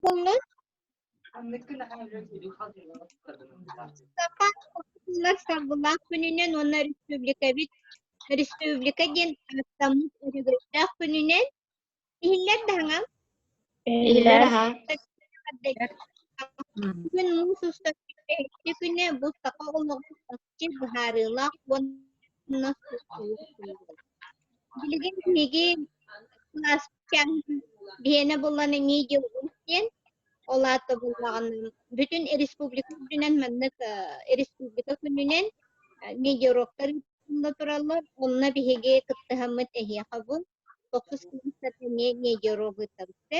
Буоллун Саха саргылаах күнүнэн уонна республикабыт республика диэн ааттаммыт өрөгөйдөөх күнүнэн иһиллэр даһаҥа Иһиллэр аһа. Бүгүн муус устар икки күнэ бу саха олоҕун чахчы быһаарыылаах уонна Билигин биһиги кылааспытын биһиэнэ буллан эмиэ диэн ол аата буллаҕына бүтүн республика үрдүнэн маннык республика күнүнэн медиауроктар ыытылла тураллар. Онно биһиги кыттыһаммыт эһиэхэ бу тохсус кылаастар эмиэ медиаурок ыытабыт.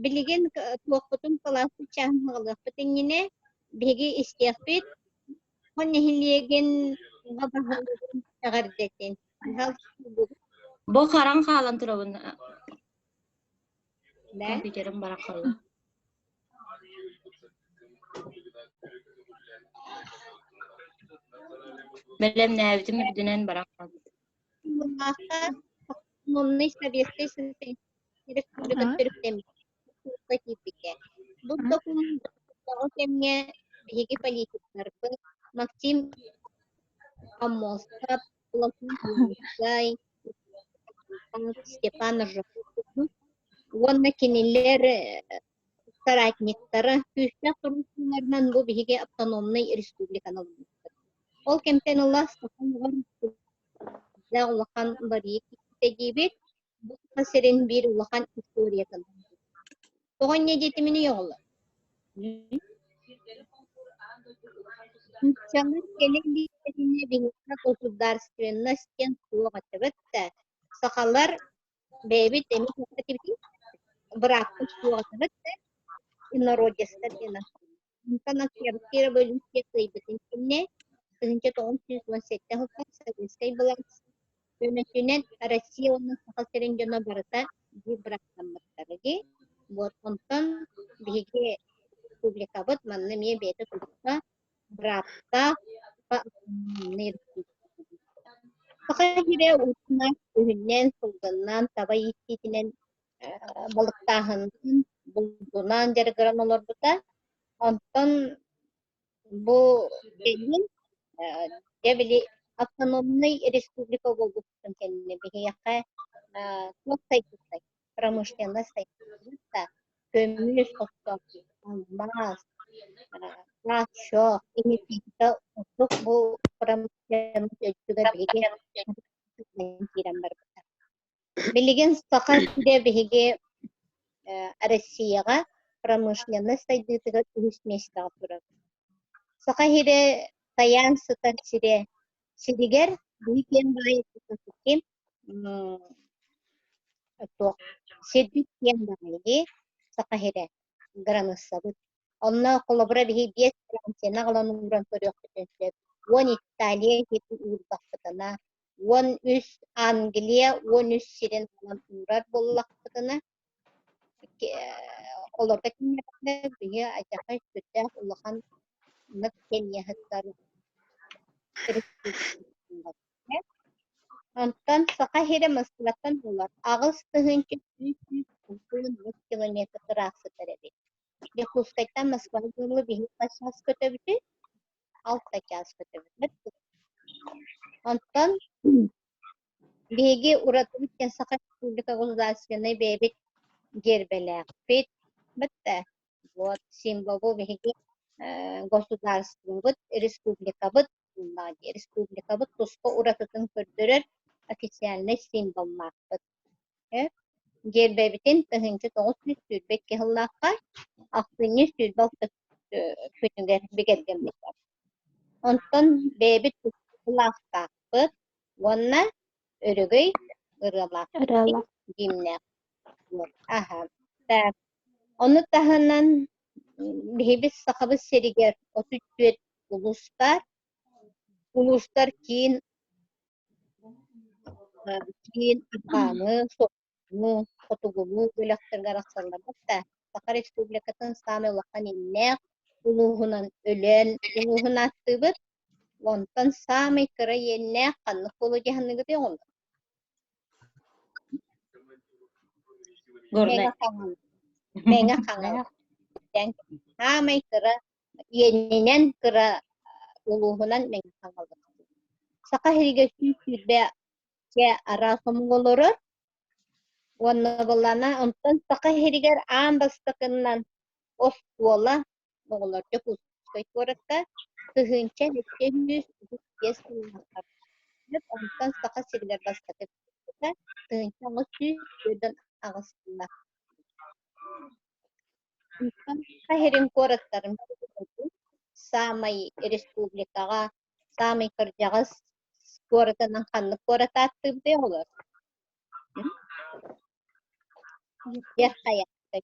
Билигин туохпутун кылааспыт чааһын аҕалыахпыт иннинэ биһиги истиэхпит Хон нэһилиэгин аҕа баһылыгын эҕэрдэтин. Бу харан хаалан турабын. Компьютерым баран хаалла. Бэлэмнээбитим үрдүнэн баран хаалбыт. Муннахха Автономнай Советскай Социалистическай Республика төрүттэммит киирбитэ. Бу докумуон кэмҥэ биһиги политиктарбыт Максим Аммосов, Платон Луганскай, Степан Ржаков уонна кинилэр соратниктара күүстээх туруорсууларынан бу биһиги автономнай республиканы ылыммыппыт. Ол кэмтэн ыла саха омугар улахан уларыйыы киирбитэ диибит. Бу Саха сирин биир улахан историятын. Тоҕо инньэ диэтиминий оҕолор? Нууччалар кэлин биирдэринэ биһиэхэ государственность диэн суох этибит да, сахалар бэйэбит эмиэ этибитий, бырааппыт суох этибит да, инородецтар диэн Онтон Октябрьскай революция кыайбытын кэннэ, 1997 сылтан Советскай былаас көмөтүнэн Россия уонна Саха сирин дьоно барыта биир бырааптаммыттара дии. Вот онтон биһиги республикабыт манна эмиэ бэйэтэ туспа бырааптаах Саха сирэ уутунан, үһүнэн, сылгыннан, таба ииттиитинэн балыктааһынын, булдунан дьарыгыран олорбута. Онтон бу кэлин дьэ били автономнай республика буолбуппутун кэннэ биһиэхэ туох сайдыытай промышленность сайдыыта көмүс хостооһун, алмаас, газ, чох, энергетика ордук бу промышленность өттүгэр биһиги киирэн барбыта. Билигин Саха сирэ биһиги Россияҕа промышленность сайдыытыгар үһүс миэстэҕэ турар. Саха сирэ тайаан сытар сирэ сиригэр биһи киэн баай туох сирбит киэн баайы дии Саха сирэ кыраныыссабыт. Онно холобура биһи биэс Францияны аҕалан ууран көрүөхпүтүн сөп, уон Италия сирин уурдахпытына, 13 Англия 13 сирин булан уурар буоллахпытына, олорго тиийдэхпинэ биһи алдьархай сүрдээх улахан кэнниэһиттэр Онтон Саха сирэ Москваттан булар 8163 километр ыраах сытар эбит. Дьокуускайтан Москваҕа дылы биһиги хас чаас көтөбүтүй? Алта чаас көтөбүт. Онтон биһиги уратыбыт диэн Саха Республика государственнай бэйэбит гиэрбэлээхпит. Бытта вот символу биһиги государствобыт, республикабыт республикабыт туспа уратытын көрдөрөр официальнай символлаахпыт. Гиэрбэбитин 1922 сыллаахха ахсынньы 26 күнүгэр бигэргэммитэ. Онтон бэйэбит тустаахтаахпыт уонна өрөгөй ырыалаахпыт Ырыалаах. гимнээх. Аһа. Так. Ону таһынан биһиги Сахабыт сиригэр 34 улуус баар. Улуустар киин киин арҕааҥы, соҕурууҥу, хотугулуу бөлөхтөргө арахсаллар да, Саха Республикатын саамай улахан иннээх улууһунан Өлөөн улууһун ааттыыбыт. Онтон саамай кыра иэннээх ханнык буолуо дии саныыгытый оҕолор? Горнай. Мэҥэ Хаҥалас. Мэҥэ Хаҥалас. Саамай кыра иэнинэн кыра улууһунан Мэҥэ Хаҥалас. Саха сиригэр 120 араас омук олорор. Уонна буоллаҕына онтон Саха сиригэр аан бастакыннан оскуола оҕолор Дьокуускай куоракка 1735 сыллаахха онтон Саха сиригэр бастакы 1848 сыллаах. Онтон Саха сирин куораттарын саамай республикаҕа саамай кырдьаҕас куоратынан ханнык куорат ааттыыбытый оҕолор? Верхоянскай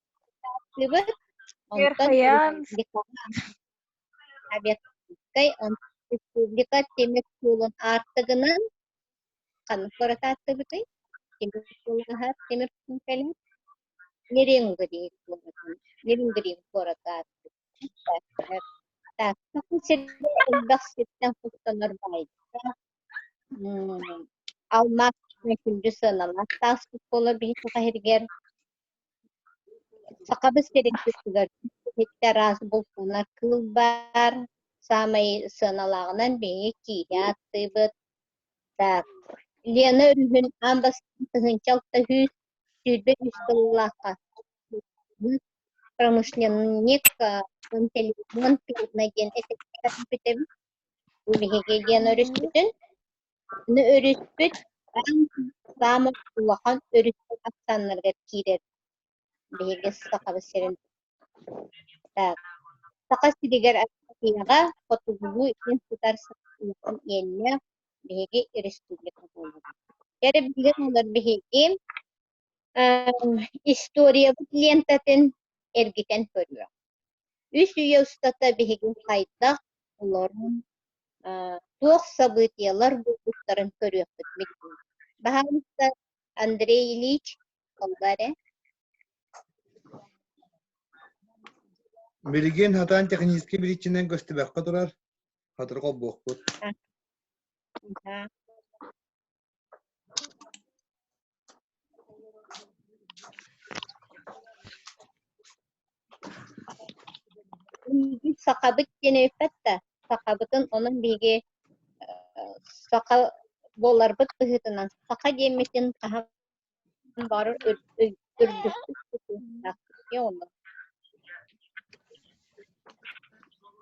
ааттыыбыт. Онтон Верхоянск. республикаҕа республика тимир суолун аартыгынан ханнык куорат ааттыыбытый? Тимир суолун аһар тимир суол кэлэр. Нерюнгри куоратын Нерюнгри куорат ааттыыр. Так, Саха сиригэр элбэх сиртэн куттанар баайдар Алмаас күндү сыаналаах тааспыт буолар биһи Саха сиригэр. Сахабыт сирин кыттыгар иһиттэ араас бултанар кыыл баар. Саамай сыаналааҕынан биһиги кииһи ааттыыбыт. Так, Лена өрүһүн аан бастаан 1623 сыллаахха промышленник Пантелеймон Петровна диэн этэ Бу биһиги диэн өрүспүтүн, аны өрүспүт саамай улахан өрүстэр ахсааннарыгар киирэр биһиги Сахабыт сирин. Так, Саха сиригэр Россияҕа хотугулуу илин сытар улахан иэннээх биһиги республика буолабыт. Эрэ билигин олор биһиги историябыт лентатын эргитэн көрүөх. Үс үйэ устата биһиги хайдах олорон, туох событиелар буолбуттарын көрүөхпүт билигин. Баһаалыста, Андрей Ильич, холбоо эрэ. Билигин сатаан техническэй бириччинэн көстүбэккэ турар, хатыры холбуохпут. Биһиги сахабыт диэн өйпөт да, сахабытын онон биһиги саха буоларбыт быһыытынан саха диэммитин хаһан баҕарар үрдүктүк тутуохтаахпыт онно.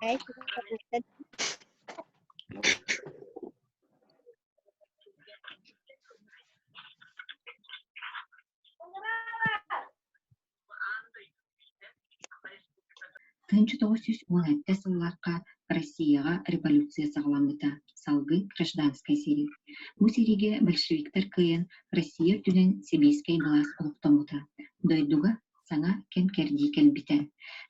1917 сылларга Россияҕа революция саҕаламмыта, салгыы гражданскай сэрии. Бу сэриигэ большевиктар кыайан Россия үрдүнэн сэбиэскэй былаас олохтоммута, дойдуга саҥа кэм-кэрдии кэлбитэ.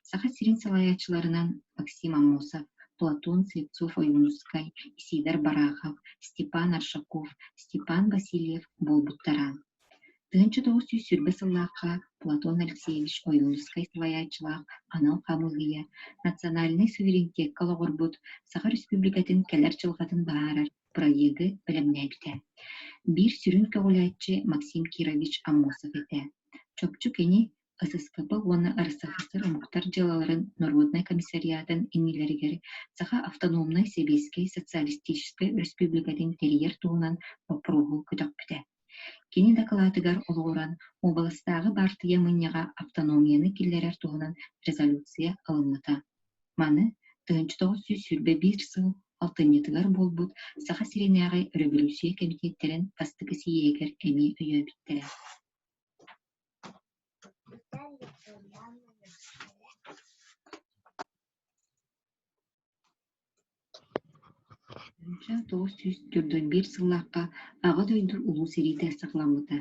Саха сирин салайааччыларынан Максим Аммосов, Платон Слепцов-Ойуунускай, Исидор Барахов, Степан Аржаков, Степан Васильев буолбуттара. 1920 сыллаахха Платон Алексеевич Ойуунускай салайааччылаах анал хамыыһыйа национальнай суверенитекка олоҕурбут Саха Республикатын кэлэр дьылҕатын быһаарар проегы бэлэмнээбитэ. Биир сүрүн көҕүлээччи Максим Кирович Аммосов этэ. Чопчу кини ССКП уонна РСФСР омуктар дьыалаларын норуодунай комиссариатын иннилэригэр Саха автономнай Сэбиэскэй Социалистическай Өрөспүүбүлүкэтин тэрийэр туһунан боппуруоһу көтөхпүтэ. Кини дакылаатыгар олоҕуран, уобаластааҕы баартыйа мунньаҕа автономияны киллэрэр туһунан резолюция ылыммыта. Маны 1921 сыл алтынньытыгар буолбут Саха сиринээҕи өрөбөлүүссүйэ кэмитиэттэрин бастакы сийиэһигэр эмиэ өйөөбүттэрэ. 1941 сыллаахха Аҕа дойду Улуу сэриитэ саҕаламмыта.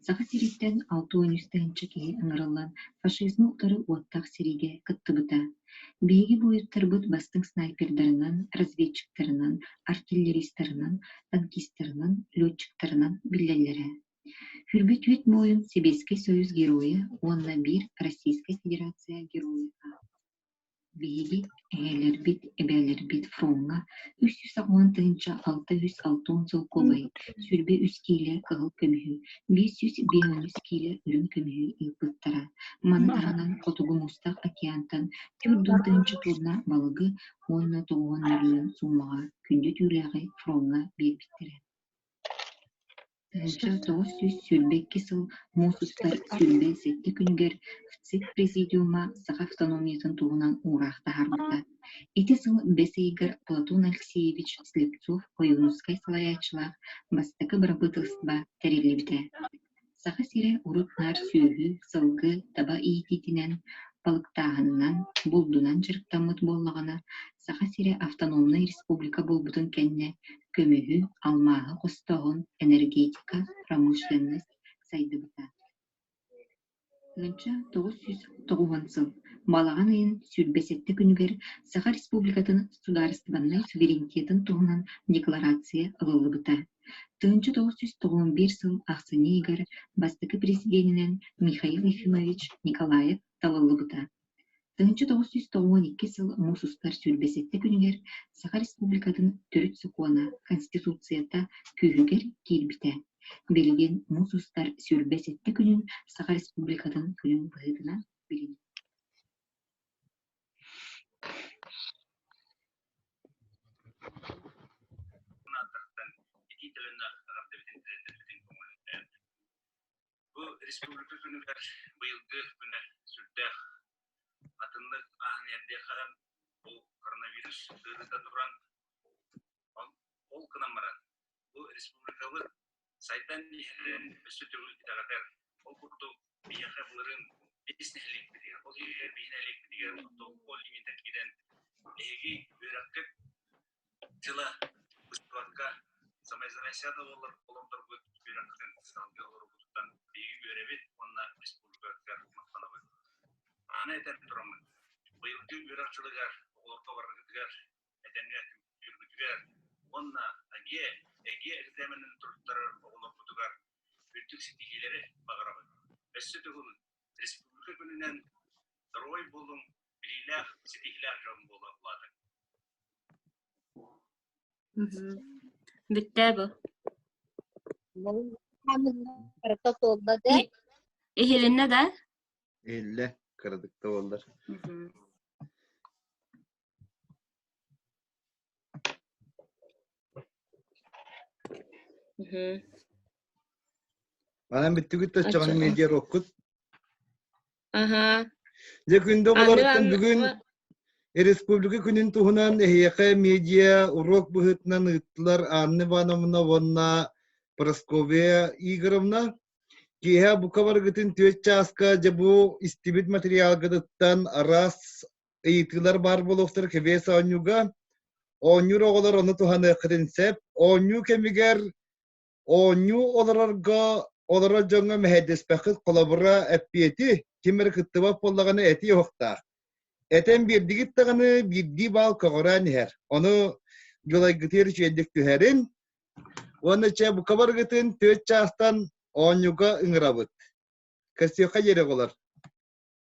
Саха сириттэн 63 тыһыынча киһи ыҥырыллан фашизмы утары уоттаах сэриигэ кыттыбыта. Биһиги буойуттарбыт бастыҥ снайпердарынан, разведчиктарынан, артиллеристарынан, танкистарынан, летчиктарынан биллэллэрэ. Хүрбүт үт буойун Сэбиэскэй Союз Геройа уонна биир Российскай Федерация Геройа. Биһиги эһээлэрбит, эбээлэрбит фроҥҥа 380 660 солкуобайы, 23 киилэ кыһыл көмүһү, 553 киилэ үрүҥ көмүһү ыыппыттара. Маны таһынан Хотугу Муустаах океантан 40 000 туонна балыгы уонна 90 мөлүйүөн суумаҕа күндү түүлээҕи фроҥҥа биэрбиттэрэ. 1922 сыл муус устар 27 күнүгэр ВЦИК Президиума Саха автономиятын туһунан уураах таһаарбыта. Ити сыл бэс ыйыгар Платон Алексеевич Слепцов-Ойуунускай салайааччылаах бастакы бырабыыталыстыба тэриллибитэ. Саха сирэ урут наар сүөһү, сылгы, таба иитиитинэн, балыктааһынынан, булдунан дьарыктаммыт буоллаҕына, Саха сирэ автономнай республика буолбутун кэннэ көмүһү, алмааһы хостооһун, энергетика, промышленность сайдыбыта. 1990 сыл балаҕан ыйын 27 күнүгэр Саха Республикатын судаарыстыбаннай суверенитетын туһунан декларация ылыллыбыта. 1991 сыл ахсынньы ыйыгар бастакы президенинэн Михаил Ефимович Николаев талыллыбыта. 1992 сыл муус устар 27 күнүгэр Саха Республикатын Төрүт Сокуона Конституцията күүһүгэр киирбитэ. Билигин муус устар 27 күнүн Саха Республикатын күнүн быһыытынан билинэр. Бу республика күнүгэр быйылгы күнэ сүрдээх атыннык ааһан эрдиэххэ бу коронавирус ыарыыта туран ол гынан баран бу республикабыт сайдан иһэрин өссө төгүл итэҕэтэр. Ол курдук биһиэхэ былырыын биэс нэһилиэкпитигэр, ол иһигэр биһи нэһилиэкпитигэр ол линиятэ киирэн эһиги үөрэххит дьыла быстыбакка самоизоляцияда буоллар олордорбут үөрэххитин салгыы олорбутуттан биһиги үөрэбит уонна республикабытыгар махтанабыт. Ааны этэн тураммыт, быйылгы үөрэх дьылыгар оҕолорго барыгытыгар этэҥҥэ түмүктүүргүтүгэр уонна АГИЭ, ЭГИЭ экзаменын туруттарар оҕолорбутугар үрдүк ситиһиилэри баҕарабыт. Өссө төгүл Республика күнүнэн доруобай буолуҥ, билиилээх, ситиһиилээх дьон буола улаатыҥ. Бүттэ бу. Барыта туолла да? Иһилиннэ да? Иһиллэ, кыратык да буоллар. Манан бүттүгүт да оччоҕуна медиа уроккут. Аха. Дьэ күндү оҕолоруттан бүгүн Республика күнүн туһунан эһиэхэ медиа урок быһыытынан ыыттылар Анна Ивановна уонна Прасковья Игоровна. Киэһэ бука барыгытын түөрт чааска дьэ бу истибит материалгытыттан араас ыйытыылар баар буолуохтара кэбиэс оонньууга. Оонньуур оҕолор ону туһаныаххытын сөп. Оонньуу кэмигэр оонньуу олорорго олорор дьоҥҥо мэһэйдэспэххит холобура эппиэти ким эрэ кыттыбат буоллаҕына этии уһуктаах. Этэн биэрдигит даҕаны биирдии баал көҕүрээн иһэр. Ону дьулайгытыгар үчүгэйдик түһэрин. Уонна чэ бука барыгытын түөрт чаастан оонньууга ыҥырабыт. Көрсүөххэ диэри оҕолор.